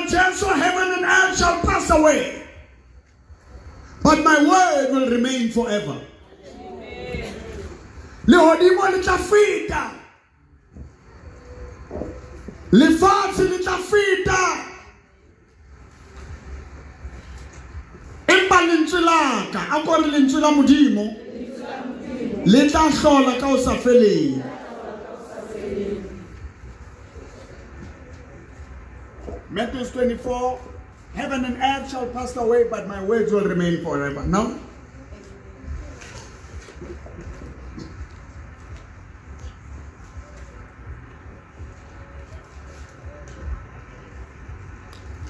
Jesu, heaven and earth shall pass away, but my word will remain forever. Lehodimo le tla feta, lefatshe le tla feta, empa lentswe la ka, a ko re lentswe la Modimo le tla hlola ka ho sa feleng. Matthew 24, heaven and earth shall pass away, but my words will remain forever. No?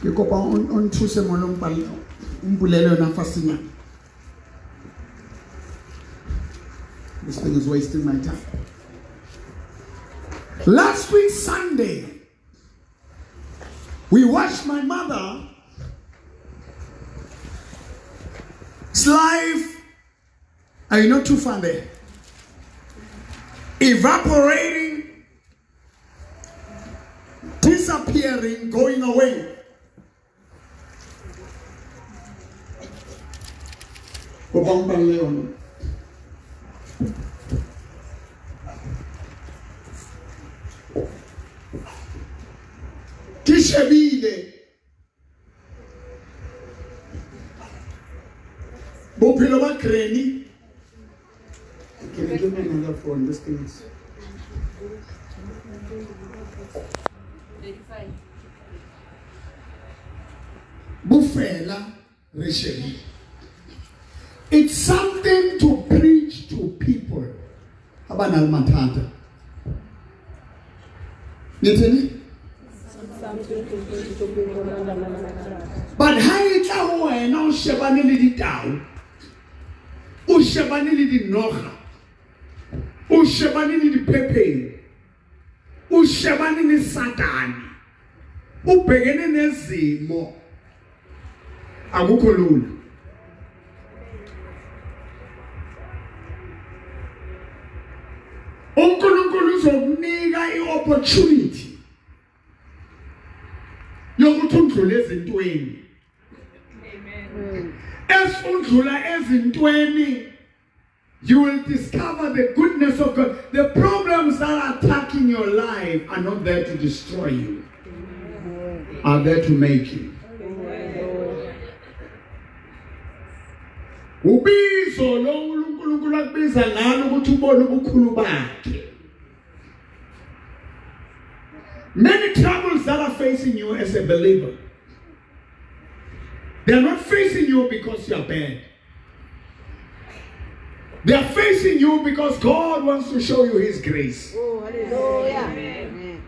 Ke kopa o nthuse mono o mpulele yona fasinyana. This thing is wasting my time. Last week Sunday, we watched my mother life. Are you not too far there? Evaporating, disappearing, going away. Kopa o yona. Ke shebile bophelo ba granny. Can you give me another phone? This thing is 35. Bufela re shebile. It's something to preach to people. Ha ba na le mathata. Ngithini? But ha e tla ho wena o shebane le ditau, o shebane le dinoga, o shebane le diphepheng, o shebane le Satane, ubhekene nezimo, akukho lula. uNkulunkulu uzokunika iopportunity yokuthi undlule ezintweni. Amen. As undlula ezintweni, you will discover the goodness of God. The problems that are attacking your life are not there to destroy you, are there to make you. Ubizo lo uNkulunkulu akubiza ngalo ukuthi ubone ubukhulu bakhe. Many troubles that are facing you as a believer, they are not facing you because you are bad. They are facing you because God wants to show you his grace. Oh, hallelujah. Amen.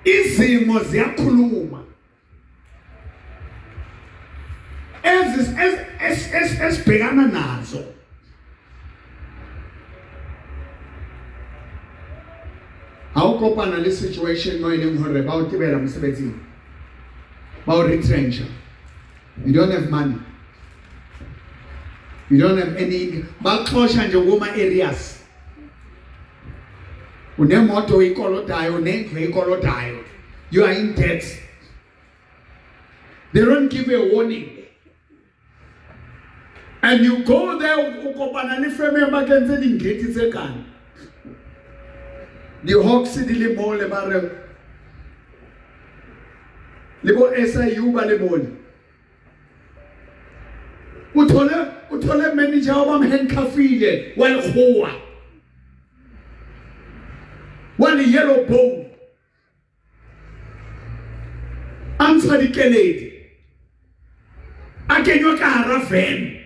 Izimo ziyakhuluma. Esibhekana nazo. Ha o kopana le situation mo e leng hore ba o tebela mosebetsing, ba o retrencha, you don't have money, you don't have any, ba xosha nje kuma areas, unemoto oyikolotayo, unendlu oyikolotayo, you are in debt. They don't give you a warning. And you go there, o kopana le firm e ba kentse dingeti tse kana, di-hawks di le mole, ba re le bo SIU ba le mole. O thole manager wa ba handcuffile wa lekgowa wa le yellow bone, a ntsha dikeledi, a kenywa ka hara van,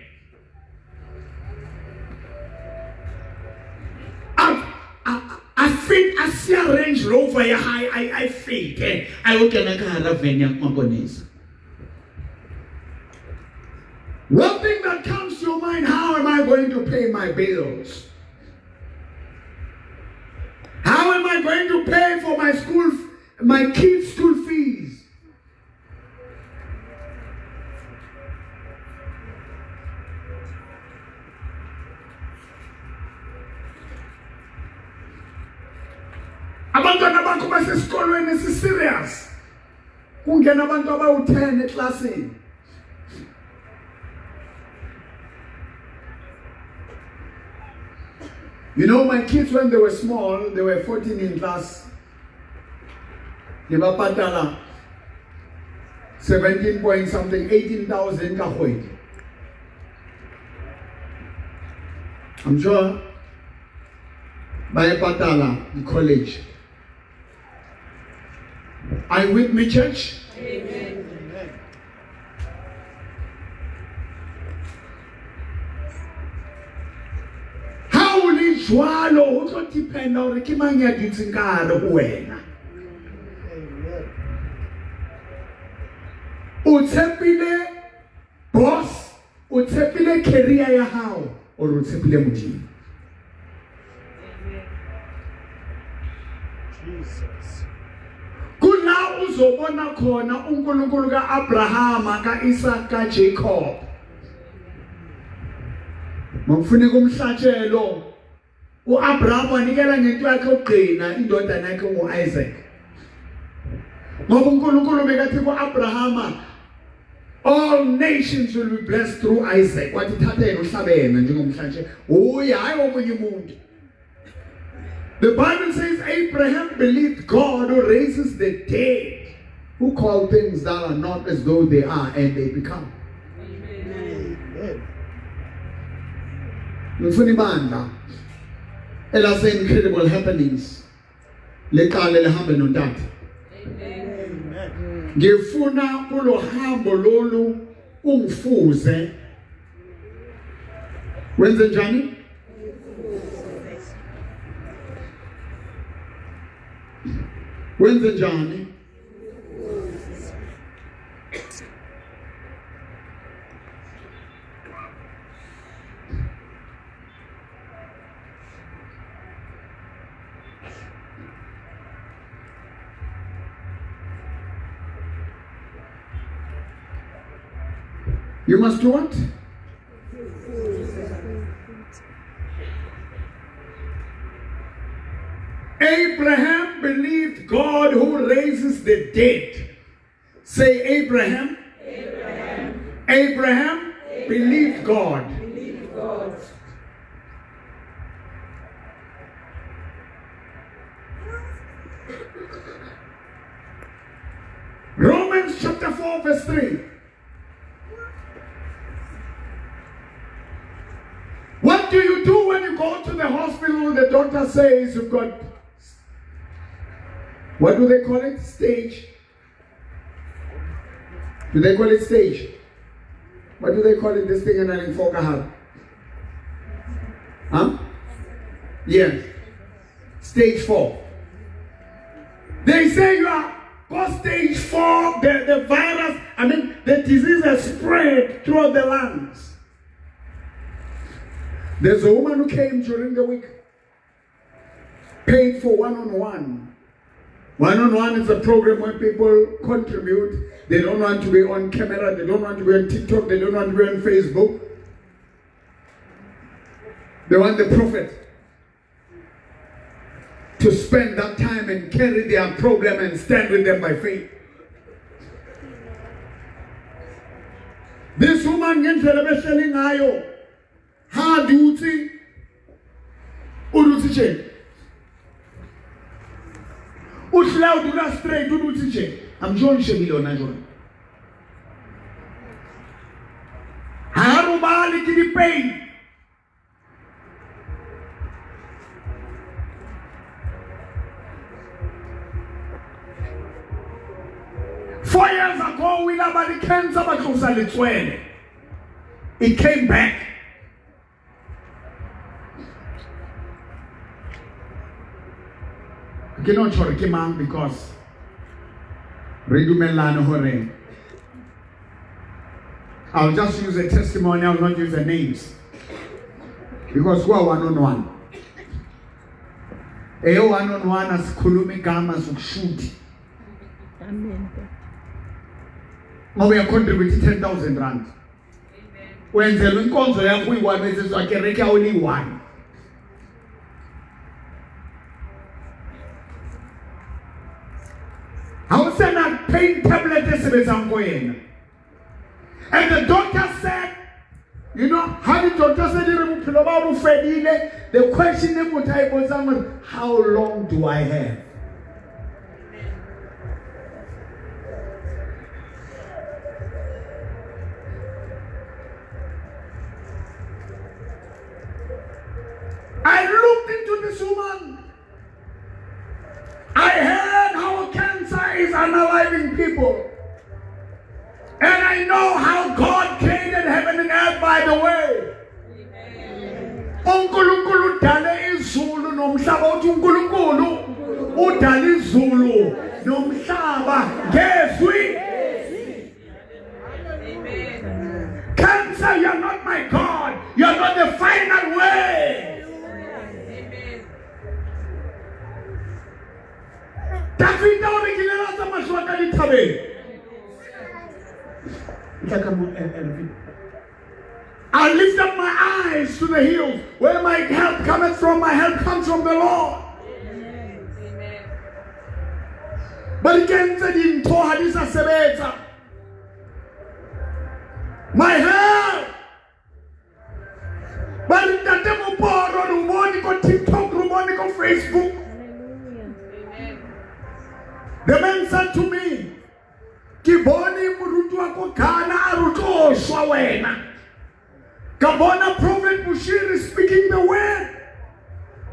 a fit a sia Range Rover ya hae, a fete a yo kena ka hara van ya maponesa. One thing that comes to your mind, how am I going to pay my bills? How am I going to pay for my school, my kids' school fees? Abantwana bakho basesikolweni si serious. Kungena abantu abawu-10 eklasini. You know, my kids, when they were small, they were 14 in class. Ne ba patala 17 point something, 18,000 ka kgwedi. I'm sure ba e patala di-college. Are you with me, church? Amen. Ha o le jwalo ho tlo dependa hore ke mang ya dutseng ka hare ho wena. O tshepile boss, o tshepile career ya hao, or o tshepile Modimo? Jesus. Kula uzobona khona uNkulunkulu kaAbrahama, kaIsaac, kaJacob. Makufuneka umhlatshelo uAbraham wanikela ngento yakhe yokugcina indodana yakhe nguIsaac. Ngoba uNkulunkulu bekathi kuAbrahama all nations will be blessed through Isaac. Wathi thatha yena uhlabe yena njengomhlatshelo. Uye hayi omunye umuntu. The Bible says Abraham believed God who raises the dead, who called things that are not as though they are, and they become. Amen. Ngifuna ibandla elase incredible happenings liqale lihambe nontata. Amen. Ngifuna kulohambo lolu ungifuze. Wenze njani? Wenze njani? You must do what? Abraham believed God who raises the dead. Say Abraham. Abraham. Abraham, Abraham believed God. Believed God. Romans chapter 4 verse 3. What do you do when you go to the hospital? The doctor says you've got, what do they call it? Stage. Do they call it stage? What do they call it? This thing in Fokaha? Huh? Yes. Stage 4. They say you are got stage 4, the virus, I mean, the disease has spread throughout the lungs. There's a woman who came during the week, paid for one-on-one. One-on-one is a program where people contribute. They don't want to be on camera, they don't want to be on TikTok, they don't want to be on Facebook. They want the prophet to spend that time and carry their problem and stand with them by faith. This woman ngendlela behleli ngayo ha dutse o dutse tje, o hlala o dula straight o dutse tje. I'm sure nshebile yona jona. Ha robale ke di-pain. 4 years ago, we laba di cancer ba tlosa letswele. It came back. Ke no tjho ke mang because re dumellane hore I'll just use a testimony, I'll not use the names. Because we are one-on-one. Eyo one-on-one asikhuluma igama sokushuthi. Amen. Ngoba uyacontribute 10,000 rand. Amen. Wenzelwa inkonzo yakho uyi-one wenziswa kereke ya only one. sena pain tablet e sebetsang ko yena. And the doctor said, you know, ha di-doctor se di re bophelo ba bo fedile, the question e motho a e botsang gore, how long do I have? I looked into this woman. I heard how cancer is unaliving people. And I know how God created heaven and earth by the way. uNkulunkulu udale izulu nomhlaba uthi uNkulunkulu udale izulu nomhlaba ngezwi. Cancer, you are not my God. You are not the final word. Dafita o re ke ile la tsamaya ka dithabeng. I lift up my eyes to the hills, where my help cometh from. My help comes from the Lord. Ba di kentse dintho ha di sa sebetsa. My help. Ba re ntate Moporo, re o bone ko TikTok, re o bone ko Facebook. The man said to me, ke bone moruti wa ko Ghana a re o tlo shwa wena. Ka bona Prophet Bushiri speaking the word.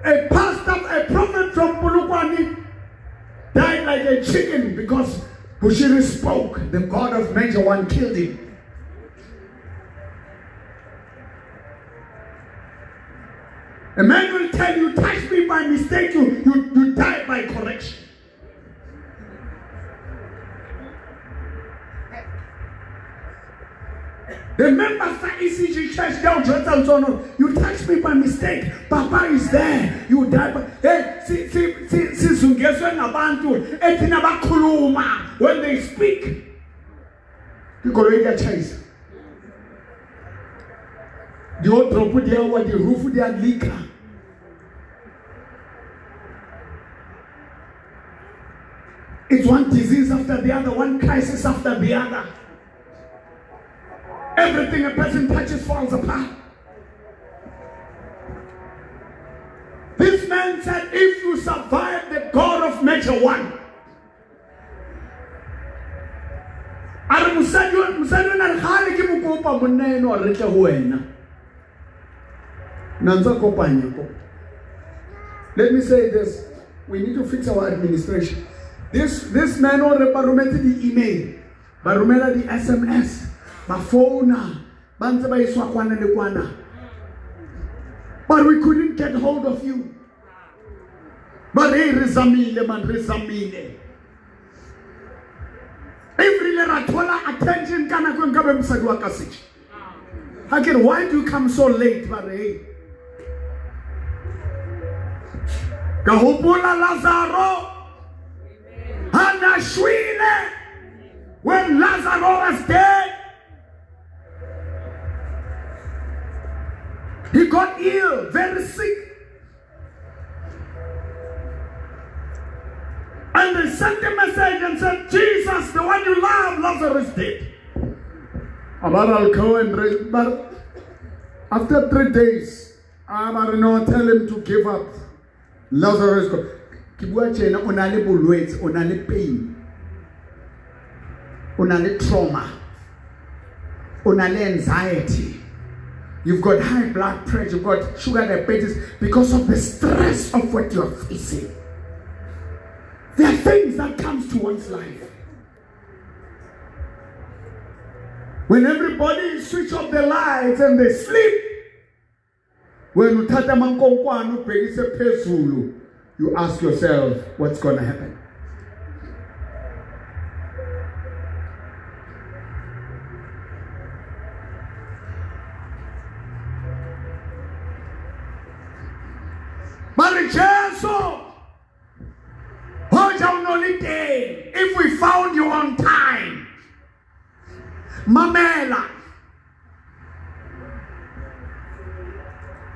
A pastor, a prophet from Polokwane died like a chicken because Bushiri spoke. The God of Major One killed him. A man will tell you, touch me by mistake, you die by correction. The members of ECG Church down you touch me by mistake, Papa is there, you die by. Hey, see, when they speak, you go to chase. The old drop there, the roof there leak. It's one disease after the other, one crisis after the other. Everything a person touches falls apart. This man said, if you survive the God of Major One, a re mosadi o na re gale ke mo kopa monna eno a re tle ho wena. Na ntse kopanya ko. Let me say this, we need to fix our administration. This man o re ba rometse di-email, ba romela di-SMS, ba founa, ba ntse ba iswa kwana le kwana. But we couldn't get hold of you. But hey, re zamile man, re zamile. If re le ra thola attention ka nako e nka be mosadi wa ka setjha. Ha ke re, why do you come so late? Ba re, hey. Ka hopola Lazaro ha na shwele. When Lazarus was dead, he got ill, very sick. And they sent a message and said, Jesus, the one you love, Lazarus dead. But I'll go and raise. But after 3 days, I don't know, tell him to give up. Lazarus go. Ke bua tjena, o na le bolwetse, o na le pain, o na le trauma, o na le anxiety. You've got high blood pressure, you've got sugar diabetes because of the stress of what you're facing. There are things that comes to one's life. When everybody switch off the lights and they sleep, when uthatha mankonkwane ubhekise phezulu, you ask yourself, what's going to happen? If we found you on time, Mamela,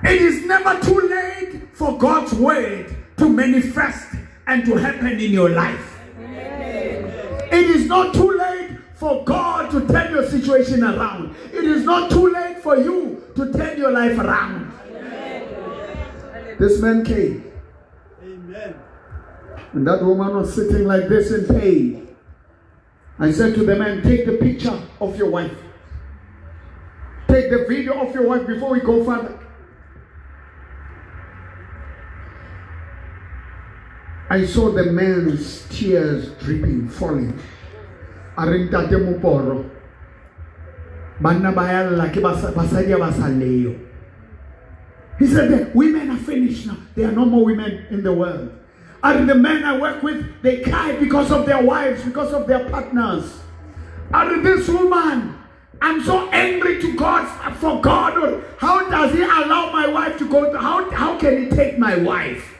it is never too late for God's word to manifest and to happen in your life. Amen. It is not too late for God to turn your situation around. It is not too late for you to turn your life around. Amen. This man came. Amen. And that woman was sitting like this in pain. I said to the man, take the picture of your wife. Take the video of your wife before we go further. I saw the man's tears dripping, falling. A re ntate Moporo, banna ba ya lla ke basadi ba sa leyo. He said, the women are finished now. There are no more women in the world. And the men I work with, they cry because of their wives, because of their partners. And this woman, I'm so angry to God, for God. How does he allow my wife to go? How can he take my wife?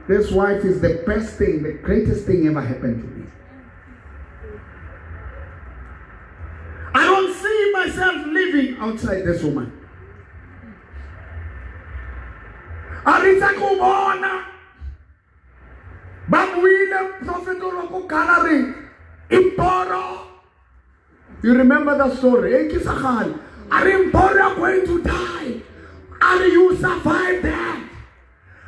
This wife is the best thing, the greatest thing ever happened to me. I don't see myself living outside this woman. A re tsa ko bona ba buile prophet o ko gallery imporo. You remember that story? E ke sa gale. A re imporo are going to die. Are you survive that?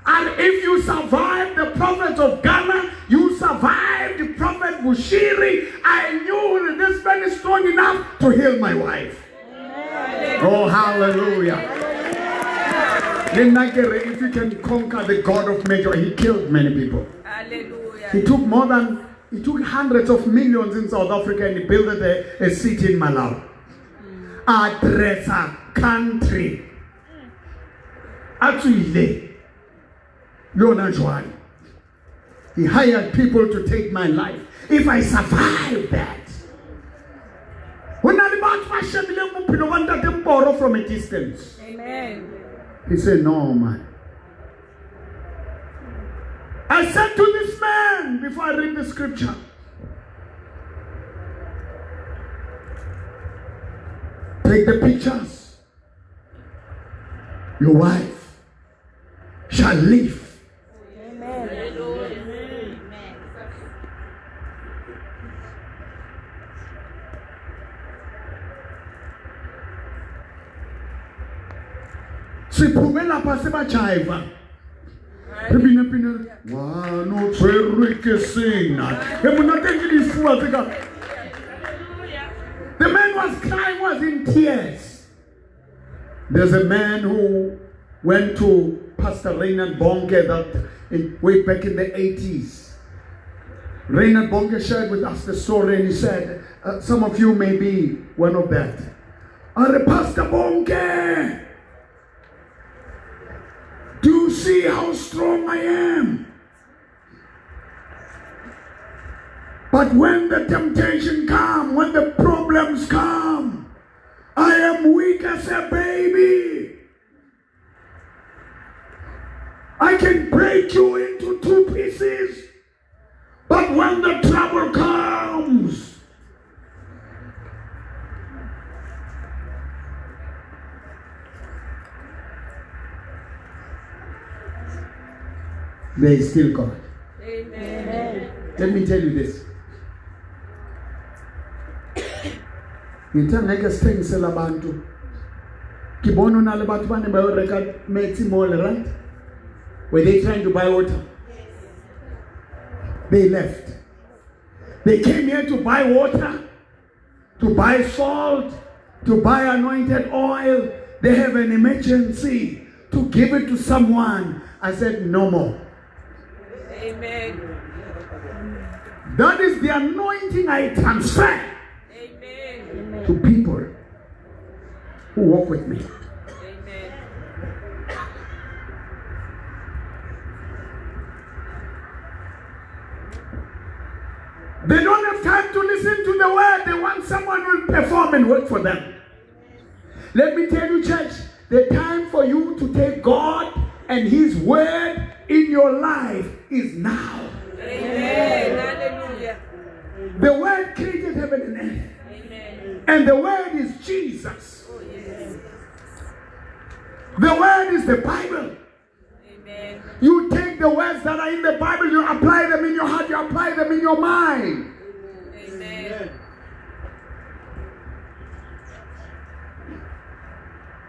And if you survive the prophet of Ghana, you survived the prophet Bushiri. I knew that this man is strong enough to heal my wife. Amen. Oh, hallelujah. If you can conquer the God of Major, he killed many people. Hallelujah. He took hundreds of millions in South Africa and he built a city in Malawi. Address a country. Actually, he hired people to take my life. If I survive that. From a distance. Amen. He said, no, man. I said to this man, before I read the scripture, take the pictures. Your wife shall live. Amen. Siphume lapha sebajiva. Re bina pina wa no tshwerwe ke sena. E monate ke difuwa tse ka. The man was crying, was in tears. There's a man who went to Pastor Reinhard Bonnke that way back in the 80s. Reinhard Bonnke shared with us the story, and he said, some of you may be one of that. Are Pastor Bonnke, do you see how strong I am? But when the temptation comes, when the problems come, I am weak as a baby. I can break you into two pieces. But when the trouble comes, there is still God. Amen. Let me tell you this. Ngithe ngeke sithengisele abantu. Ke bona o na le batho ba ne ba yo reka metsi mole, right? Were they trying to buy water? Yes. They left. They came here to buy water, to buy salt, to buy anointed oil. They have an emergency to give it to someone. I said, no more. Amen. That is the anointing I transfer. Amen. To people who walk with me. Amen. They don't have time to listen to the word. They want someone who will perform and work for them. Let me tell you, church, the time for you to take God and His word in your life is now. Amen. Hallelujah. The word created heaven and earth. Amen. And the word is Jesus. Oh, yes. The word is the Bible. Amen. You take the words that are in the Bible, you apply them in your heart, you apply them in your mind. Amen.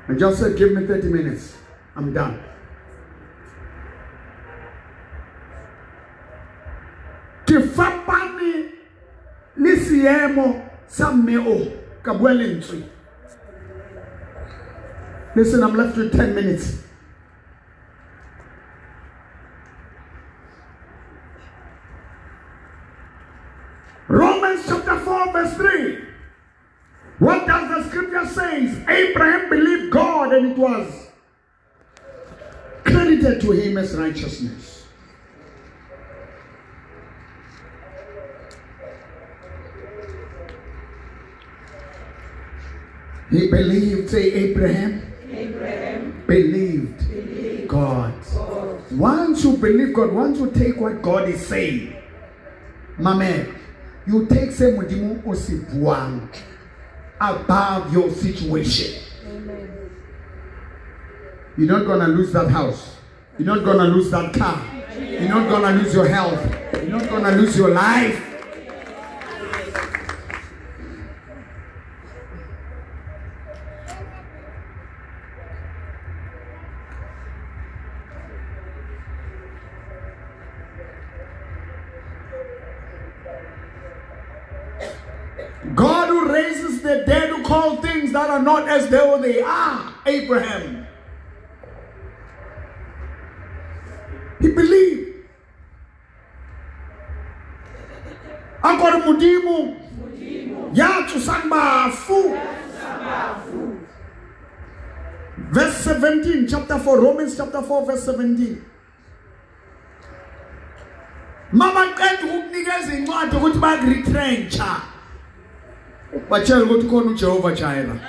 I just said, give me 30 minutes. I'm done. Ke fapane le seemo sa mme o ka bua lentswe. Listen, I'm left with 10 minutes. Romans chapter 4 verse 3. What does the scripture say? Abraham believed God and it was credited to him as righteousness. He believed, say Abraham. Abraham believed God. Once you believe God, once you take what God is saying, mame, you take se Modimo o se buang above your situation. Amen. You're not gonna lose that house. You're not gonna lose that car. You're not gonna lose your health. You're not gonna lose your life. God who raises the dead, who calls things that are not as though they are. Abraham. He believed. Akore Modimo. Ya tsosang bafu. Verse 17, chapter 4, Romans chapter 4, verse 17. Mama qeda ukukunikeza incwadi ukuthi bakuretrencha. Batshela ukuthi khona uJehova Jireh.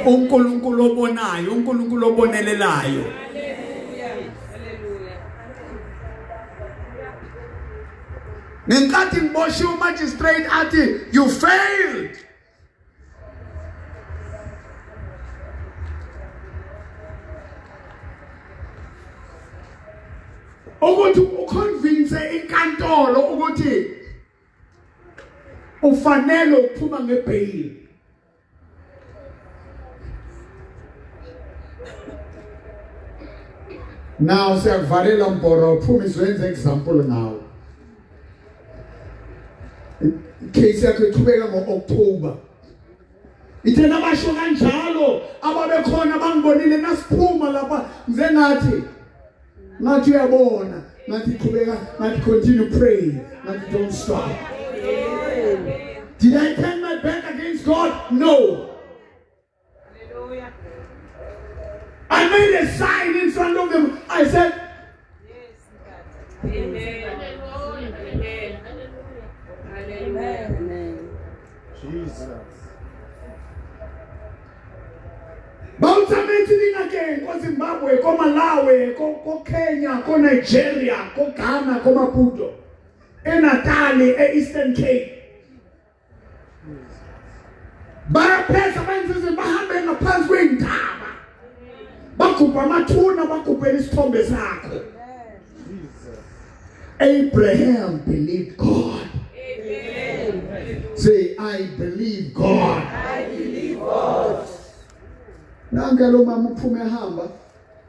uNkulunkulu obonayo, uNkulunkulu obonelelayo. Hallelujah. Ngenkathi ngiboshiwe umagistrate athi you failed. Ukuthi uconvince inkantolo ukuthi ufanele ukuphuma ngebail. Now siyakuvalela mbhoro uphuma izwenza example ngawo. Case yakho iqhubeka ngo-October. Ithe nabasho kanjalo ababekhona bangibonile nasiphuma lapha ngize ngathi ngathi uyabona ngathi qhubeka ngathi continue praying ngathi don't stop. Did I turn my back against God? No. Hallelujah. I made a sign in front of them. I said, Yes, God. Amen. Amen. Hallelujah. Amen. Jesus. Bawutsametse dingakeng ko Zimbabwe, ko Malawi, ko Kenya, ko Nigeria, ko Ghana, ko Maputo, e Natal, e Eastern Cape. Bayaphesa benza bahambe ngaphansi kwentaba. Bagubha amathuna bagubhela isithombe sakho. Jesus. Abraham believed God. Amen. Say, I believe God. I believe God. Nanka lo mama uphume ehamba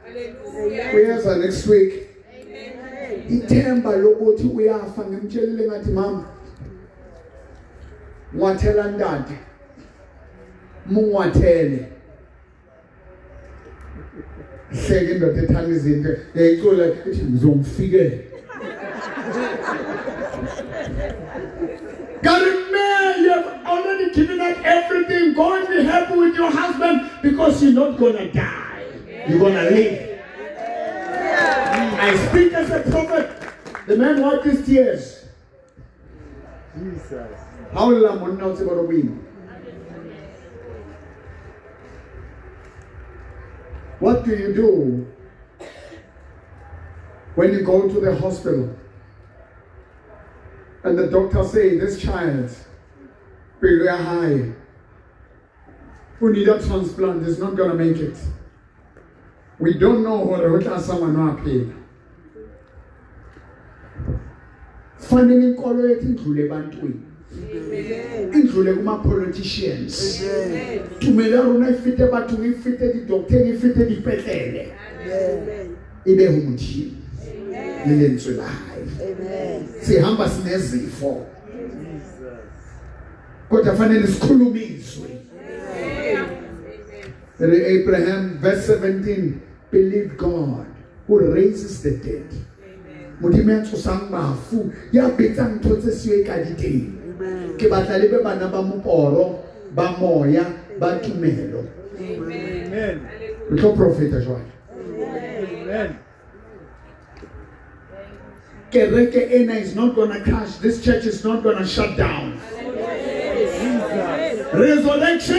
Hallelujah. uyeza next week. Amen. Ithemba lokuthi uyafa ngimtshelile ngathi mama ngwathela ntate mungwathele hleke indoda ethanda izinto yayicula ithi ngizomfikela. Karime, you have already given up everything. Go and be happy with your husband because you're not gonna die. You're gonna live. I speak as a prophet. The man wiped his tears. Jesus. How la monna o tseba hore o boima. What do you do when you go to the hospital and the doctor say this child pelo ya hae who need a transplant is not gonna make it? We don't know hore ho tla sa ngwana wa phela. Fanele inkolo yethu indlule ebantwini. Indlule kuma politicians. Tumelo ya rona e fete bathong, e fete di-docteng, e fete dipetlele. Ibe ho Modimo le lentswe la hae. Sihamba sinezifo. Kodwa fanele sikhulume izwi. Abraham, verse 17, believe God who raises the dead. Modimo ya tsosang bafu, ya betsang ntho tse siyo e ka di teng. Ke batla le be bana ba moporo, ba moya, ba tumelo. Amen. Re tlo profeta jwale. Amen. Kereke ena is not gonna crash. This church is not gonna shut down. Jesus. Resurrection!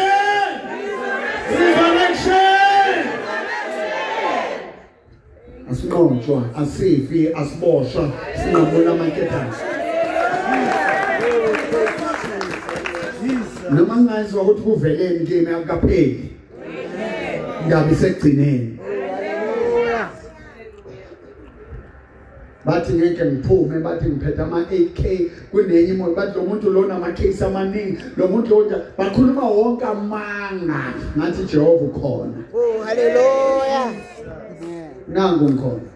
Resurrection! Asinqotshwa, asifi, asiboshwa, sinqamula amaketane. Jesus. Noma ngingazwa ukuthi kuveleni kimi akukapheli. Indaba isekugcineni. Bathi ngeke ngiphume, bathi ngiphethe ama-8K kunenye imoto, bathi lo muntu lona ama-case amaningi, lo muntu lo bakhuluma wonke amanga. Ngathi Jehova ukhona. Oh, hallelujah. Nangu ngikhona.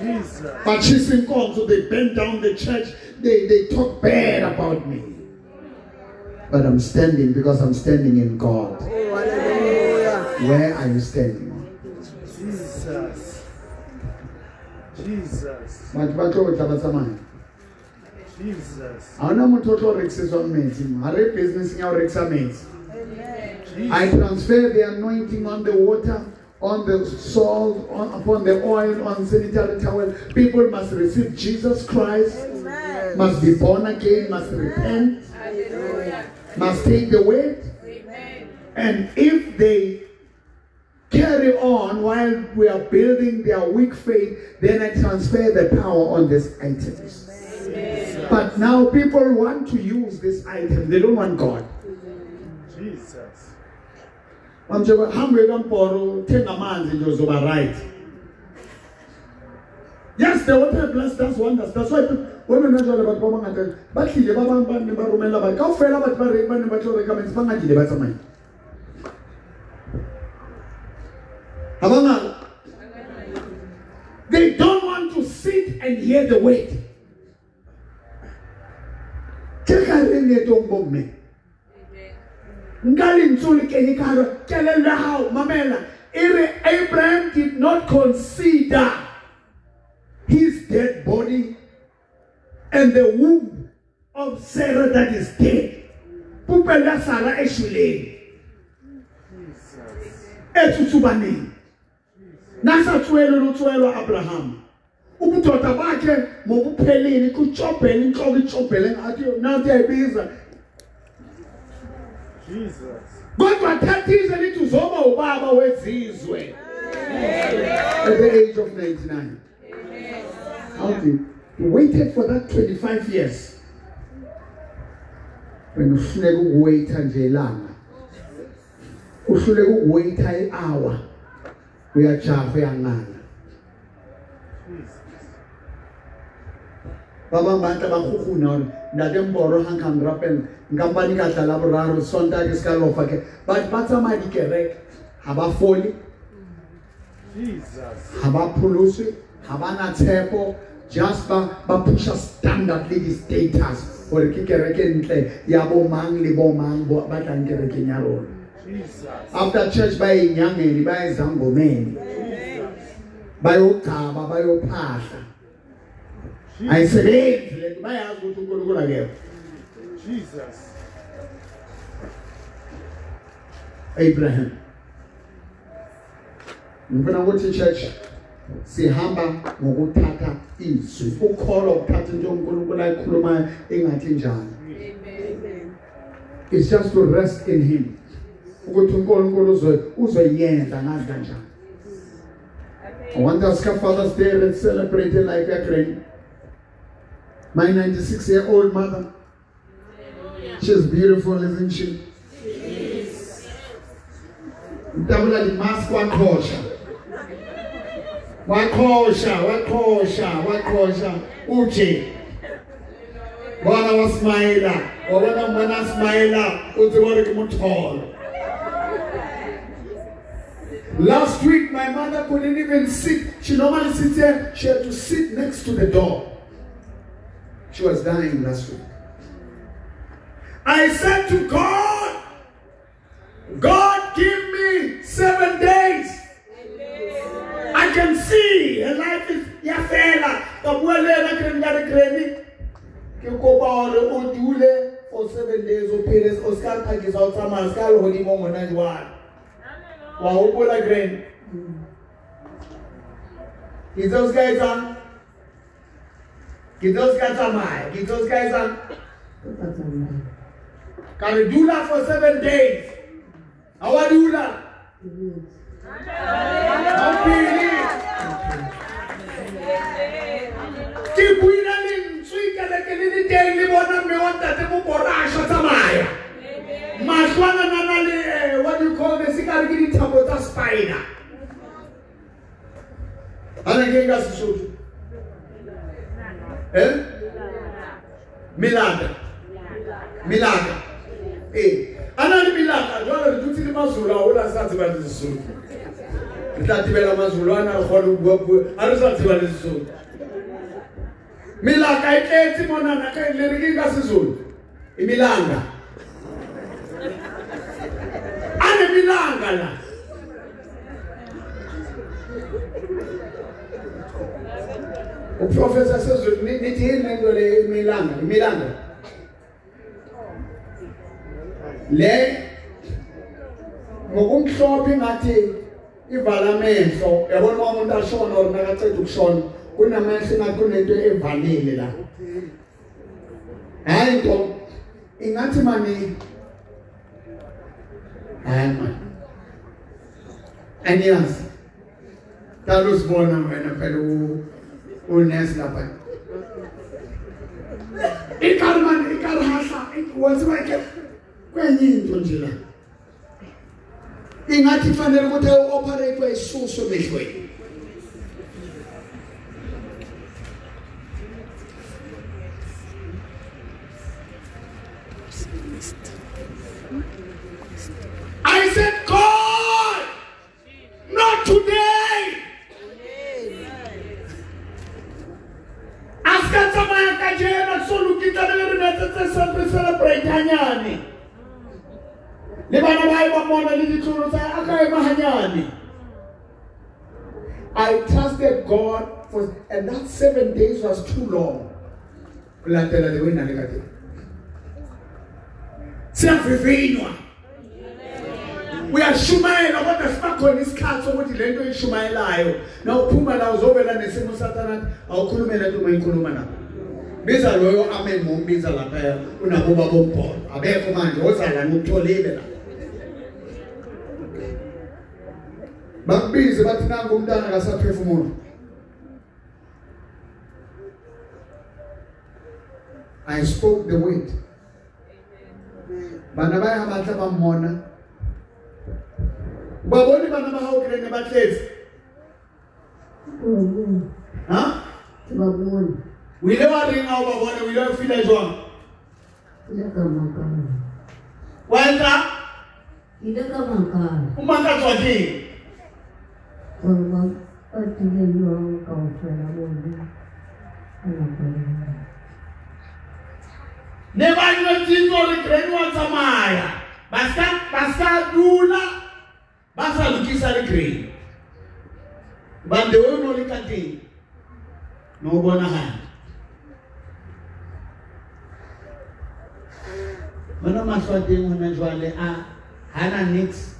Jesus. Bachisa inkonzo, they bend down the church, they talk bad about me. But I'm standing because I'm standing in God. Oh, hallelujah. Where are you standing on? Jesus. Jesus. Batho ba tlo tla ba tsamaya. Jesus. Ha hona motho o tlo rekisetswang metsi mo. Ha re business ya ho rekisa metsi. I transfer the anointing on the water, on the salt, upon the oil, on sanitary towel. People must receive Jesus Christ, Amen. must be born again, must repent, must take the word. And if they carry on while we are building their weak faith, then I transfer the power on these items. But now people want to use this item. They don't want God. Jesus. Bamtshela hambe kaMporo thenga amanzi nje uzoba right. Yes, the water bless does wonders. That's why women jwale batho ba bangata ba tlile ba bang ba ne ba romella batho kaofela batho ba re ba ne ba tlo reka metsi ba ngadile ba tsamaile. Ha ba ngata. They don't want to sit and hear the word. Ke ka re leetong bomme. Nka lentswe le kenye ka hare kelello ya hao, mamela. E re Abraham did not consider his dead body and the womb of Sarah that is dead. Popelo ya Sarah e shweleng. E tsutsubaneng. Na sa tsohelwe le ho tsohelwa Abraham. Ubudoda bakhe ngobuphelile, kutshobhele inhloko itshobhele ngathi nanti uyayibiza. Jesus. Kodwa thathise lithi uzoba ubaba wezizwe. At the age of 99. How did he waited for that 25 years? Wena uhluleka ukuwaita nje ilanga. Uhluleka ukuwaita i-hour. Uyajaha uyangala. Jesus. Ba bang ba tla ba kgukguna hore ntate Mboro ha nka nrapela, nka mpa di ka tla la boraro, Sontaha ke ska lofa ke. Batho ba tsamaya dikereke, ha ba fole. Jesus. Ha ba pholoswe, ha ba na tshepo, just ba pusha standard le di-status hore ke kereke ntle ya bo mang le bo mang ba tlang kerekeng ya rona. Jesus. After church ba ye nyangeni, ba ye zangomeni. Jesus. Ba yo gcaba, ba yo phahla. Ayisebenzi le nto, bayazi ukuthi uNkulunkulu akekho. Jesus. Abraham. Ngifuna ukuthi church sihamba ngokuthatha izwi. Ukholwa ukuthatha into uNkulunkulu ayikhulumayo engathi njalo. Amen. It's just to rest in him. Ukuthi uNkulunkulu uzoyenza ngazi kanjani. I want us to Father's Day and celebrate like a granny. My 96-year-old mother. She's beautiful, isn't she? Ntabula di mask wa qhosha. Waqhosha, waqhosha, waqhosha uJe. Bona wa smile, wa bona ngwana smile, o tsebe hore ke motholo. Last week my mother couldn't even sit. She normally sits here. She had to sit next to the door. She was dying last week. I said to God, God, give me 7 days. I can see her life is ya fela. Ka bua le yena ke re nka re Granny, ke kopa hore o dule for 7 days o phele, o ska phakisa o tsamaya, o ska lehodimong hona jwale. Wa hopola Granny? Ke itse o ska etsang? Ke itse o ska tsamaya, ke itse o ska etsang? Ka re dula for 7 days. Ha wa dula? Ha o phele. Ke buile lentswe kereke le le teng le bona mme wa ntate Moporasha tsamaya. Mahlo ana na na le, what do you call this? Ekare ke dithapo tsa spider. Ana ke ka Sesotho? Eh? Melaka. Melaka. Eh. Ana le melaka, jwale re dutse le Mazulu a hola sa tseba le Sesotho. Re tla tibela Mazulu ana re kgone ho bua puo, ha re sa tseba le Sesotho. Melaka e tletse monana ka le re ke ka Sezulu. E melanga. Ane melanga la. O professor Sezulu ni yini le nto le melanga, melanga. Le ngokumhlophe ngathi ivala amehlo, yabona uma umuntu ashona or nakaqeda ukushona kunamehlo ngathi kunento evalile la. Hayi nto ingathi mani, hayi mani, aniyazi qala usibona wena phela unesi lapha. Ikari mani, ikari hahla, waziwa ke kwenye into nje la. Ingathi fanele ukuthi u-operate isuswe emehlweni. I said, God, not today. Aska tsamaya kajeno so lokitla le re netse tse celebrate hanyane. Le bana ba hae ba mona le ditlolo tsa a ka ema hanyane. I trusted God for, and that 7 days was too long. Latela le wena le ka teng. Siyavivinywa. Uyashumayela kodwa sibakhona isikhathi sokuthi le nto oyishumayelayo nawuphuma la uzobela nesimo sathana awukhulume lento uma ikhuluma nabo. Biza loyo amen mombiza lapha unabo baba ombhodo. Abekho manje ozala ngikutholile la. Bakubize bathi nangu umntana akasaphefumula. I spoke the word. Bana ba ya batla ba mmona. Ba bone bana ba hao krene ba tletse. Ha? Ba bone. O ile wa reng ha o ba bone, o ile wa feel jwang? Ile ka makala. Wa etsa? Ile ka makala. O makatswa ke eng? Gore ba ba tlile jwang kaofela bona ka nako e nngwe. Ne ba jwetsitse hore Granny wa tsamaya. Ba ska dula ba sa lokisa le Granny. But the way no le ka teng no bona hantle. Mana mahlo a teng hona jwale a hana nix.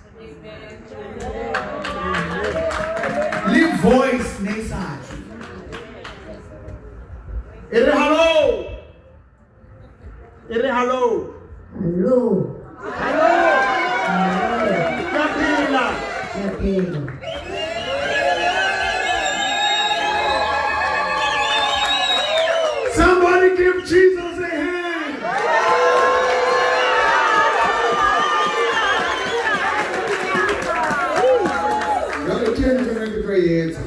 Le voice ne sa tswe. E re hello. E re hello. Hello. Hello. Ka phela. Ka phela. Somebody give Jesus a hand. Jwale ke ntho e ke tlo e etsa.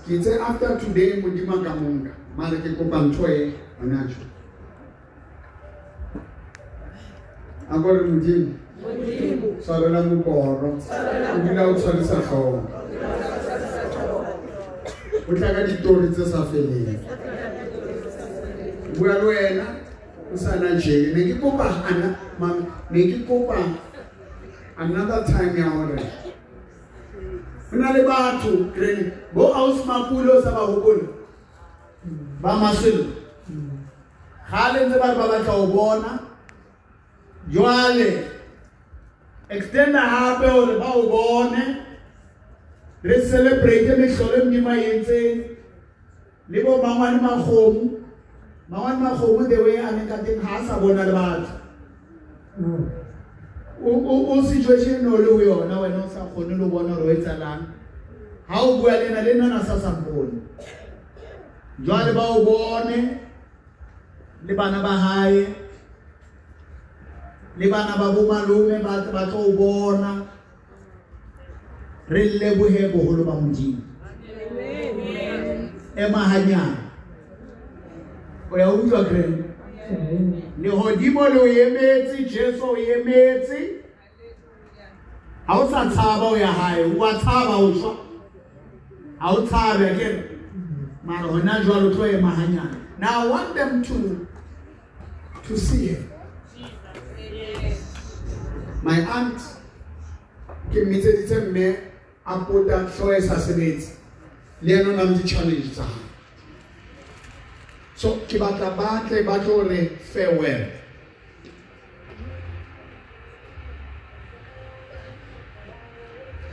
Ke itse after today Modimo a ka mo nka, mare ke kopa ntho e hona tjho. A ko re Modimo, tshwarela moporo, o dula o tshwarisa hlooho. O tla ka ditori tse sa feleng. Bua le wena o sa na tjhe. Ne ke kopa ana ne ke kopa another time ya hore ho na le batho green bo ausi Mapule o sa ba hopola ba Maselo kgale ntse ba re ba batla ho bona jwale extenda hape hore ba o bone re celebrate mehlolo e Modimo a e entseng le bo mangwane Makgomo mangwane Makgomo the way a leng ka teng ha a sa bona le batho o situation o le ho yona wena o sa kgone le ho bona hore o etsahalang ha o bua le ena le nna na sa mpone jwale ba o bone le bana ba hae le bana ba bo malome ba tle ba tlo o bona re lebohe boholo ba Modimo. Ema hanyane o ya utlwa Granny lehodimo le o emetse Jesu o emetse ha o sa tshaba o ya hae o a tshaba o shwa ha o tshabe akere mara hona jwale o tlo ema hanyane. Now I want them to see her. My aunt ke mmitseditse mme a pota hlooho e sa sebetse le yena o na le di-challenge tsa hae. So ke batla ba tle ba tlo re farewell.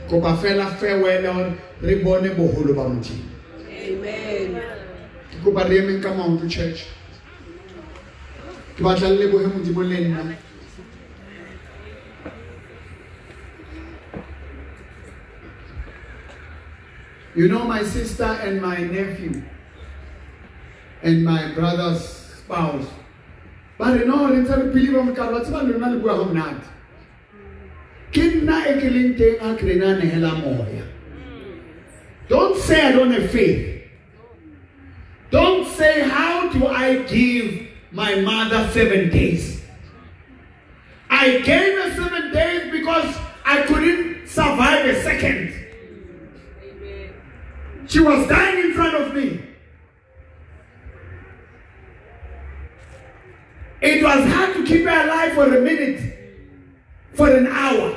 Kopa fela farewell hore re bone boholo ba Modimo. Amen. Ke kopa re emeng ka maoto church. Ke batla le lebohe Modimo le nna. You know, my sister and my nephew and my brother's spouse. Ba re no re ntse re believe mo ka ba tseba lona le bua ho monate. Ke nna e ke leng teng a ke rena nehela moya. Don't say I don't have faith. Don't say how do I give my mother 7 days. I gave her 7 days because I couldn't survive a second. She was dying in front of me. It was hard to keep her alive for a minute, for an hour.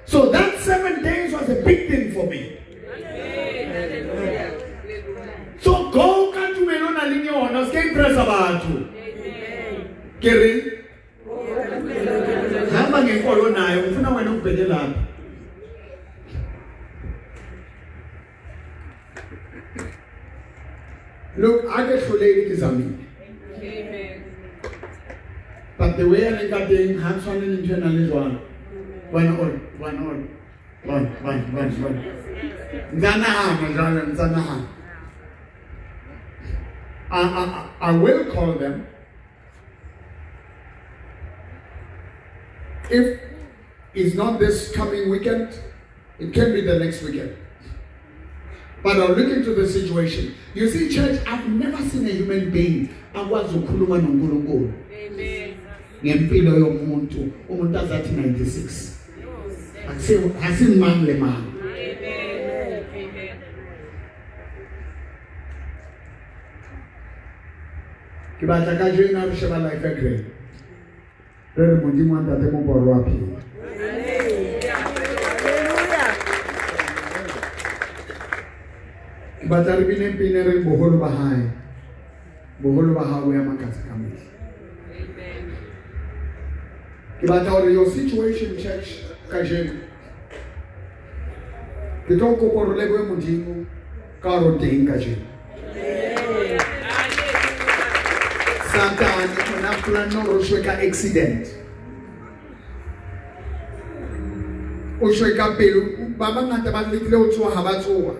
So that 7 days was a big thing for me. So go ka tumelo na leng yona, se ke impressa batho. Ke re hamba ngenkolo nayo, ufuna wena ubheke lapha. Look, I get hlolehile ke zamile. Amen. But the way I got teng ha tshwane le ntho ena le jwalo. Bona o re, bona o re. Bona, bona, bona, bona. Ntsa nahana jwale, ntsa nahana. I will call them. If it's not this coming weekend, it can be the next weekend. But I'll look into the situation. You see, church, I've never seen a human being akwazi ukukhuluma noNkulunkulu. Amen. Ngempilo yomuntu, umuntu azathi 96. Akusimang le mang. Amen. Amen. Ke batla ka jeno re sheba life ya Grey. Re re Modimo wa ntate Moporo wa phela. Ke batla re bine pina re boholo ba hae. Boholo ba hao ya makatsa ka mehla. Amen. Ke batla hore your situation church kajeno. Ke tlo kopa hore le lebohe Modimo ka hore o teng kajeno. Satane o na plan hore o shwe ka accident. O shwe ka pelo, ba bangata ba lekile ho tsoha ha ba tsoha.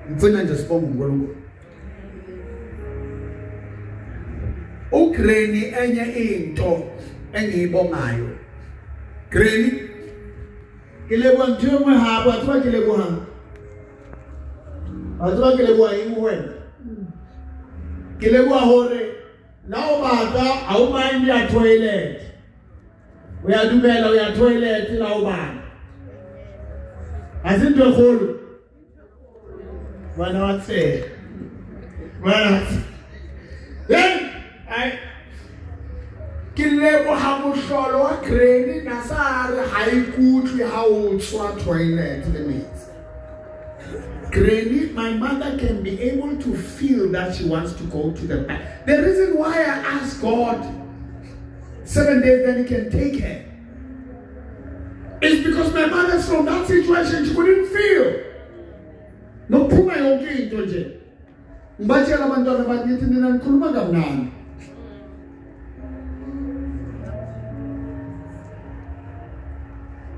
Ngicela nje sibonge uNkulunkulu. uGranny enye into engiyibongayo. Granny Ke leboha ntho e nngwe hape, wa tseba ke lebohang? Wa tseba ke leboha eng ho wena? Ke leboha hore la o batla ha o mind ya toilet. O ya dumela o ya toilet la o bala. Ha se ntho e kgolo. Ngwana wa tsela. Ngwana wa tsela. Then I ke leboha mohlolo wa granny na sa re ha ikutlwe ha o tswa toilet le metsi. Granny, my mother can be able to feel that she wants to go to the back. The reason why I ask God 7 days then he can take her is because my mother's from that situation, she couldn't feel. Nokuphuma yonke into nje. Ngibatshela abantwana bathi ngithi nina nikhuluma kamnandi.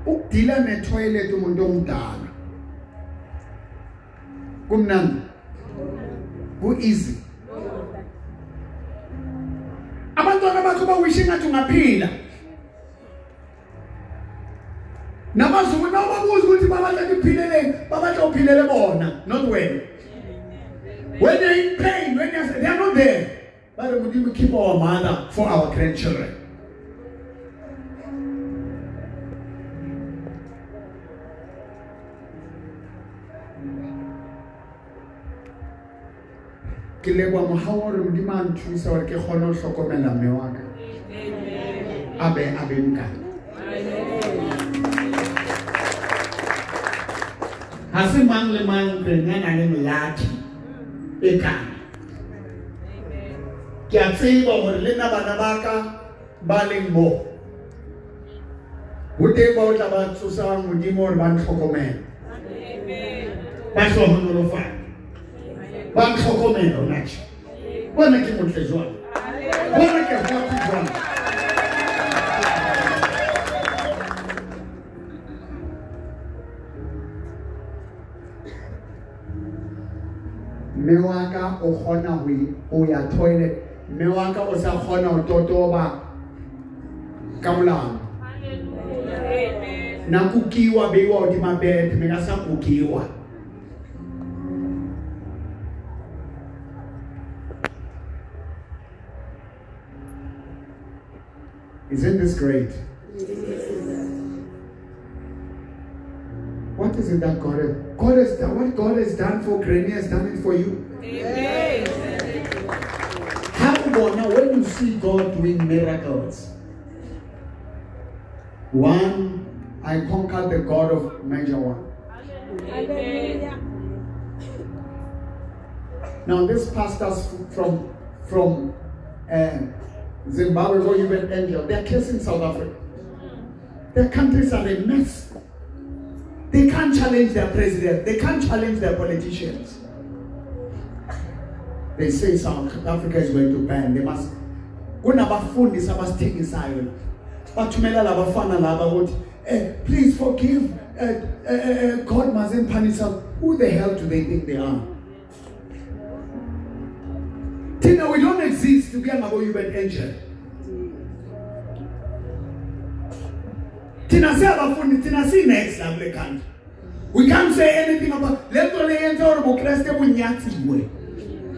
Ukudila netoilet umuntu omdala. Kumnandi. Ku easy. Abantwana bakho bawishe ngathi ungaphila. Namazulu nawubabuza ukuthi babatla kuphilele, babatla uphilele bona, not wena. When they're in pain, when they are not there. But we need to keep our mother for our grandchildren. Ke leboha mohau wa hore Modimo a nthusa hore ke kgone ho hlokomela mme wa ka. A be a be mokana. Ha se mang le mang re ya nang le lucky e kana. Ke a tseba hore le nna bana ba ka ba leng mo. Ho teng ba o tla ba tsosang Modimo hore ba ntlhokomele. Ba hlohonolofale. Ba ntlhokomele hona tje. Bona ke motle jwang. Bona ke happy jwang. Mme wa ka o kgona ho ya toilet. Mme wa ka o sa kgona ho totoba ka molamu. Na kukiwa beiwa hodima bed, mme ka sa kukiwa. Isn't this great? What is it that God has, God has done? What God has done for Granny has done it for you. Amen. How about now when you see God doing miracles? One, I conquered the God of Major One. Amen. Now this pastors from Zimbabwe, or even Angel, they are cursing South Africa. Their countries are a mess. They can't challenge their president. They can't challenge their politicians. They say South Africa is going to ban. They must. Kunabafundisi abasithengisayo. Bathumela labafana laba ukuthi, please forgive. God mustn't punish us. Who the hell do they think they are? Tina, we don't exist to get about human angel. Tina say abafundi, Tina see next level country. We can't say anything about let only enter or Bokreste bunyatsiwe.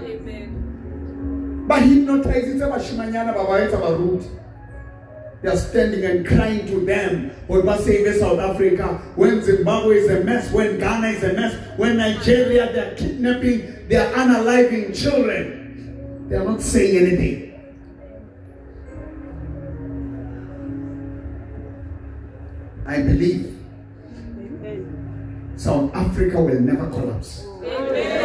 Amen. But hypnotize bashimanyana babaetsa baruti. They are standing and crying to them. When we save South Africa, when Zimbabwe is a mess, when Ghana is a mess, when Nigeria, they are kidnapping, they are unaliving children. They are not saying anything. I believe South Africa will never collapse. Amen.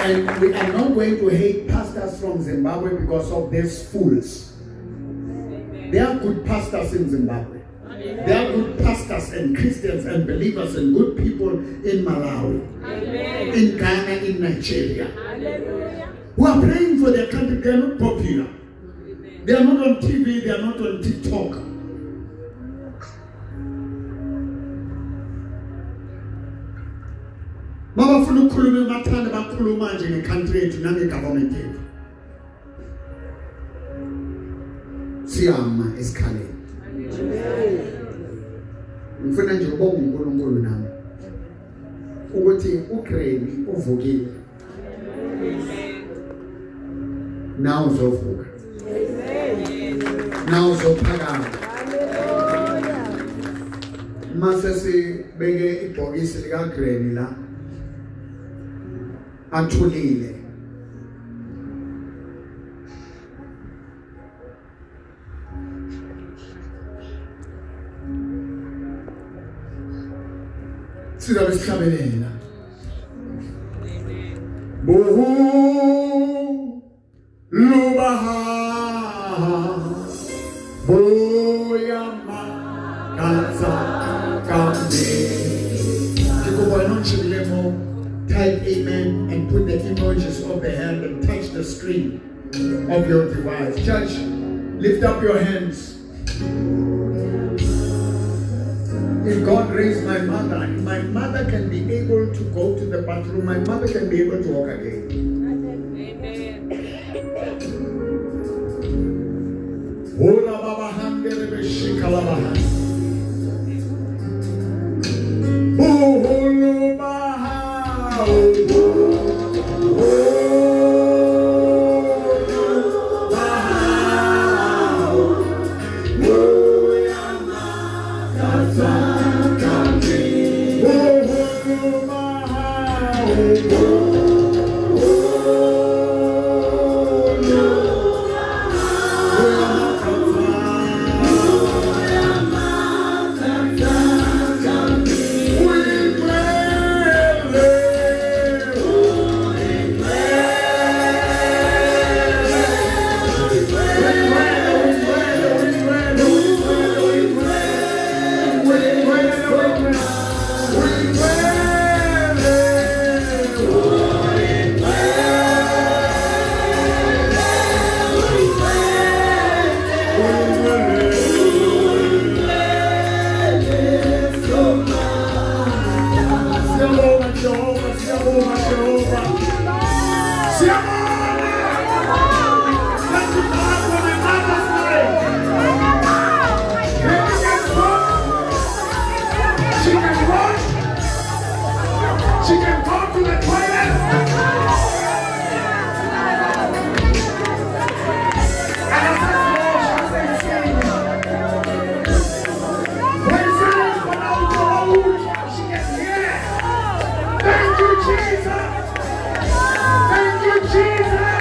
And we are not going to hate pastors from Zimbabwe because of these fools. Amen. There are good pastors in Zimbabwe. Amen. There are good pastors and Christians and believers and good people in Malawi. Amen. In Ghana, in Nigeria. Hallelujah. Who are praying for their country. They are not popular. Amen. They are not on TV. They are not on TikTok. Mabafuna ukukhuluma emathanda bakhuluma nje ngecountry yethu nangegovernment yethu. Siyama esikhaleni. Amen. Ngiyobonga uNkulunkulu nami ukuthi uGranny uvukile. Nawe uzovuka. Nawe uzophakama. Mase sibeke ibhokisi lika Granny la athulile. Sizabe sihlabelela. Buhu lubaha buyama katsa kambe. Type amen and put the emojis of the hand and touch the screen of your device. Church, lift up your hands. If God raised my mother, if my mother can be able to go to the bathroom, my mother can be able to walk again. Amen. She can go to the toilet. And I said, she can hear. Thank you, Jesus. Thank you, Jesus.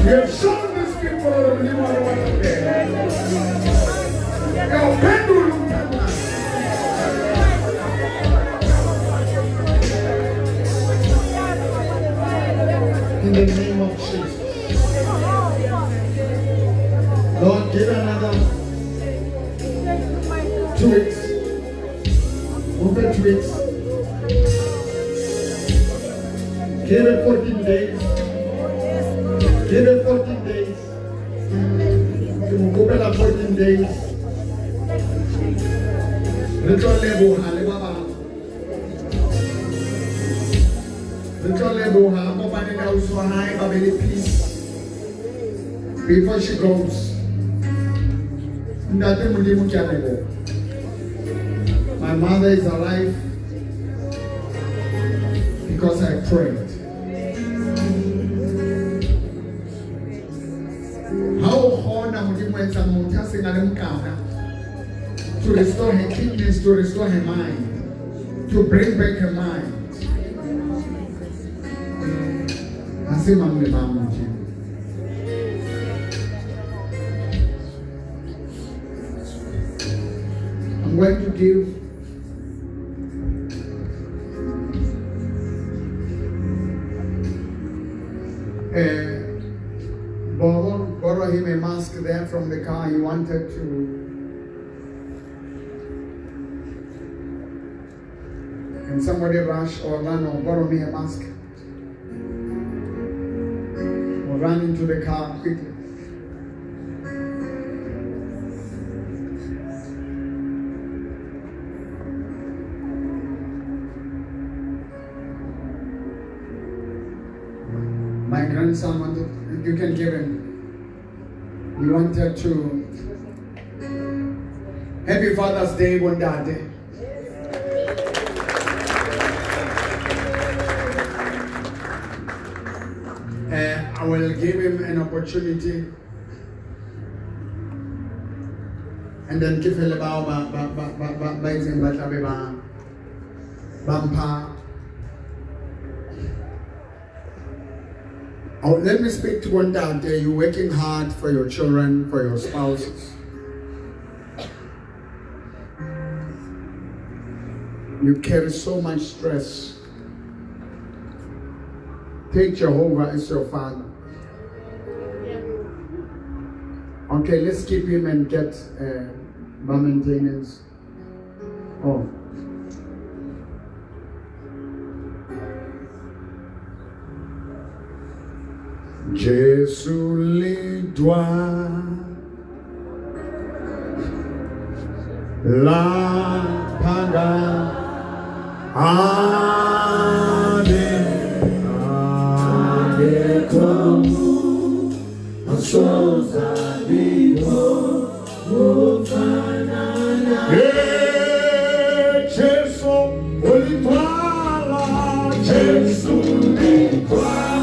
You have shown these people that you are one of them. In the name of Jesus. Lord, give another 2 weeks. Move it 2 weeks. Give it 14 days. Give it 14 days. You will go back 14 days. Before she goes, my mother is alive because I prayed. To restore her kidneys, to restore her mind, to bring back her mind. I'm going to give borrow him a mask there from the car. He wanted to and somebody rush or run or borrow me a mask or run into the car quickly. grandson wanted, you can give him. He wanted to. Happy Father's Day, Bondade. I will give him an opportunity. And then ke fele bao ba ba ba ba ba ba itseng ba tlabe ba ba mpha. Oh, let me speak to Bondade. You're working hard for your children, for your spouses. You carry so much stress. Take Jehovah as your father. Okay, let's keep him and get maintenance. Oh. Jesu lidwa la panga ade ade komu asoza biko ufanana. Jesu ulitwala, Jesu litwala.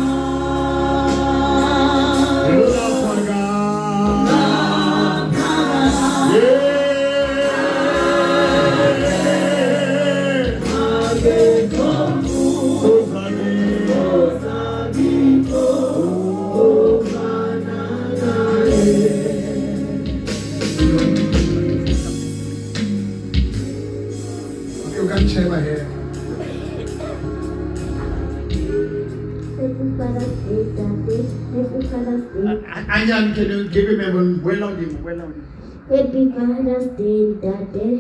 Anyan, can you give him a well on him? Well on him. Happy Father's Day, Daddy.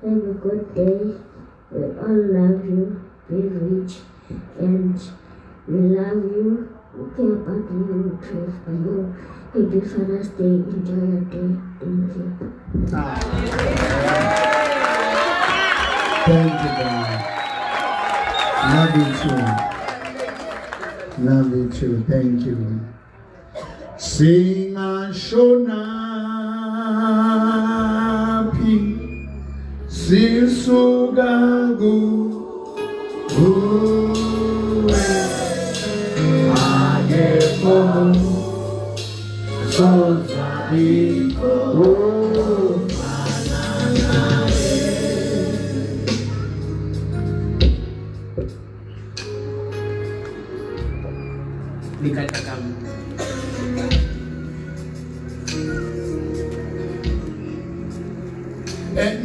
Have a good day. We all love you. Be rich, and we love you. We care about you. We pray for you. Happy Father's Day. Enjoy your day. Thank you. Thank you, God. Love you too. Love you too. Thank you. Sing a shonapi, sisugagu, uwe, agefo, sozabiko,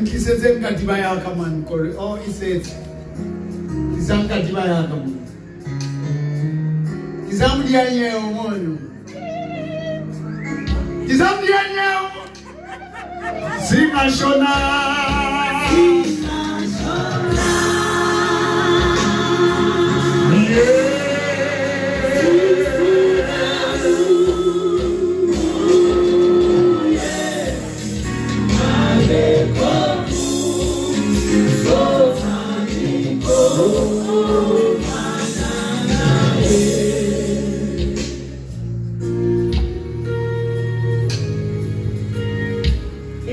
Nkisetse nkadiba ya ka man kore oh isetse Isankadiba ya ka man Isamdia nyeo mono Isamdia nyeo Singashona Singashona Yeah.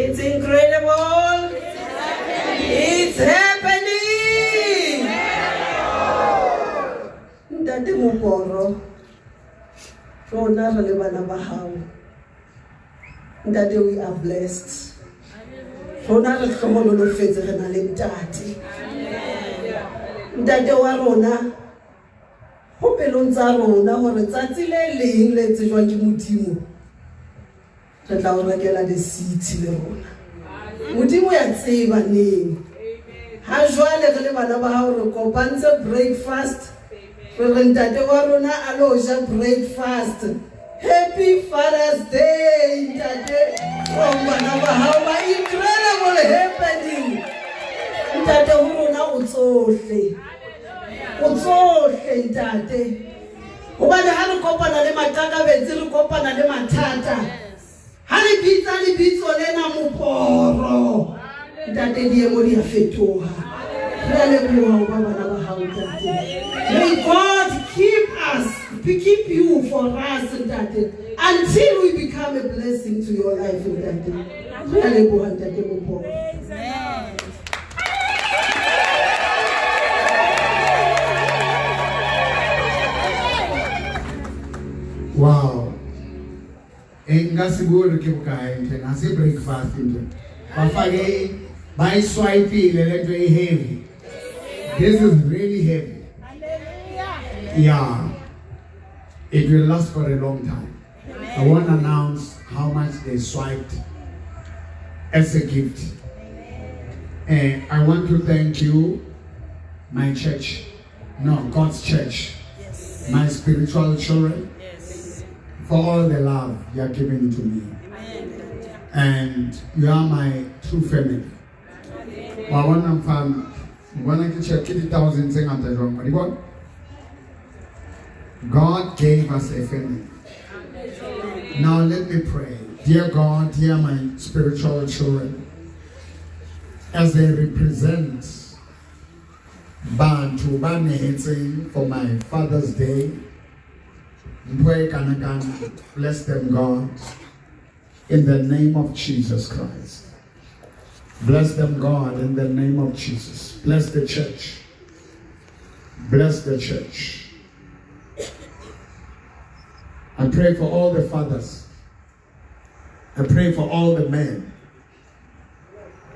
It's incredible. It's happening. Ntate Moporo, rona re le bana ba hao. Ntate, we are blessed. Rona re hlohonolofetse re na le ntate. Ntate wa rona, ho pelong tsa rona hore tsatsi le leng le tsejwang ke Modimo, re tla o rekela the city le rona. Modimo ya tseba neng. Ha jwale re le bana ba hao re kopantse breakfast. Re re ntate wa rona a lo ja breakfast. Happy Father's Day, ntate. From bana ba hao ba incredible happening. Ntate ho rona o tsohle. O tsohle ntate. Hobane ha re kopana le maqakabetsi, re kopana le mathata. Ha re bitsa lebitso lena Moporo, ntate diemo di a fetoha. Re a leboha ho ba bana ba hao ntate. May God keep us keep you for us, ntate, until we become a blessing to your life, ntate. Re a leboha, ntate Mopoko. Wow. Nka se bue hore ke bokae ntho ena, ha se breakfast ntho ena. Ba fake ba e swipe-ile le ntho e heavy. This is really heavy. Yeah. It will last for a long time. I won't announce how much they swiped as a gift. I want to thank you, my church. No, God's church. Yes. My spiritual children. Yes. For all the love you are giving to me. Amen. And you are my true family. Wa bona mfana, bona ke check ke di-thousand tse ngata jwang, wa di bona? God gave us a family. Now let me pray. Dear God, dear my spiritual children, as they represent Bantu ba nehetseng for my Father's Day, mpho e kana kana, bless them, God, in the name of Jesus Christ. Bless them, God, in the name of Jesus. Bless the church. Bless the church. I pray for all the fathers. I pray for all the men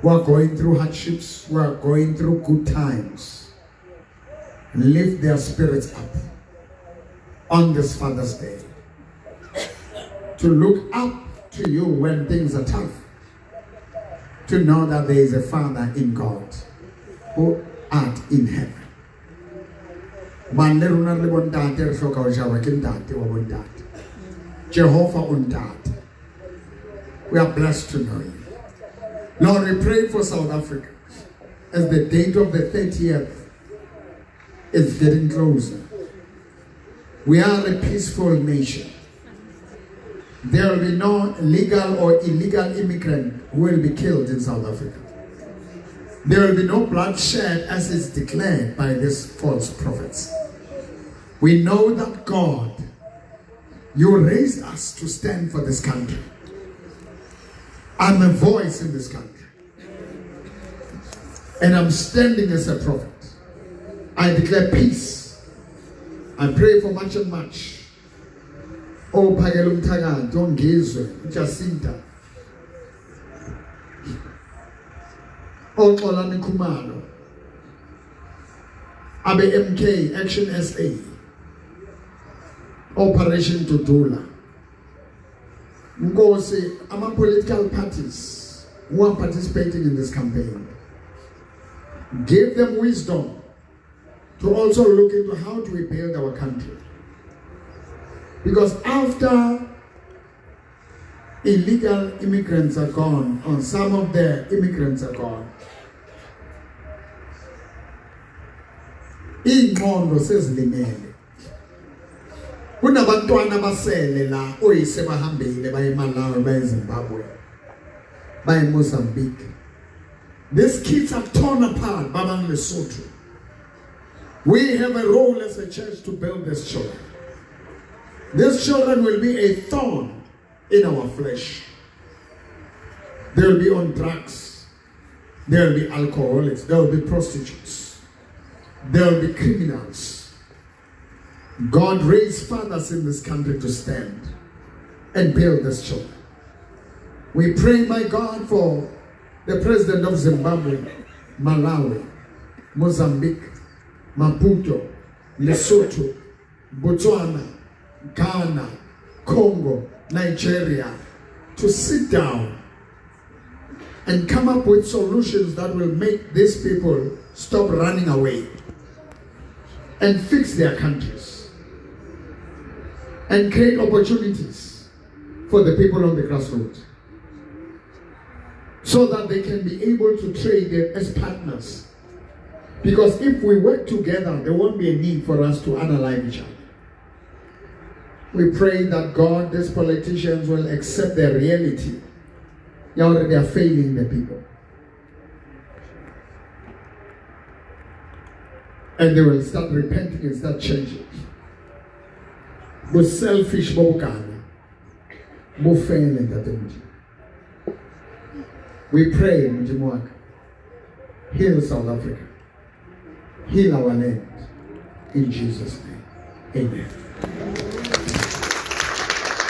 who are going through hardships, who are going through good times. Lift their spirits up on this Father's Day. To look up to you when things are tough. To know that there is a Father in God who art in heaven. Hobane le rona re le bontate re hloka ho jarwa ke ntate wa bontate. Jehovah o ntate. We are blessed to know you. Lord, we pray for South Africa as the date of the 30th is getting closer. We are a peaceful nation. There will be no legal or illegal immigrant who will be killed in South Africa. There will be no bloodshed as is declared by these false prophets. We know that God, you raised us to stand for this country. I'm a voice in this country. And I'm standing as a prophet. I declare peace. I pray for much and much. Oh, Phakel'umthakathi, oNgizwe, Jacinta, oXolani Khumalo, abe MK, Action SA, Operation Dudula. Nkosi, ama political parties who are participating in this campaign, give them wisdom to also look into how do we build our country. Because after illegal immigrants are gone, or some of the immigrants are gone, iy'ngqondo sezilimele. Kunabantwana abasele la oyise bahambile baye eMalawi, baye eZimbabwe, baye eMozambique. These kids are torn apart, ba bang Lesotho. We have a role as a church to build these children. These children will be a thorn in our flesh. They will be on drugs. They will be alcoholics. They will be prostitutes. They will be criminals. God raised fathers in this country to stand and build these children. We pray, my God, for the president of Zimbabwe, Malawi, Mozambique, Maputo, Lesotho, Botswana, Ghana, Congo, Nigeria, to sit down and come up with solutions that will make these people stop running away and fix their countries and create opportunities for the people on the grassroots so that they can be able to trade as partners. Because if we work together, there won't be a need for us to analyze each other. We pray that God, these politicians will accept their reality. They are failing the people. And they will start repenting and start changing. Bo selfish bo bokana bo fele ntate Modimo. We pray Modimo wa ka, heal South Africa, heal our land, in Jesus' name, amen.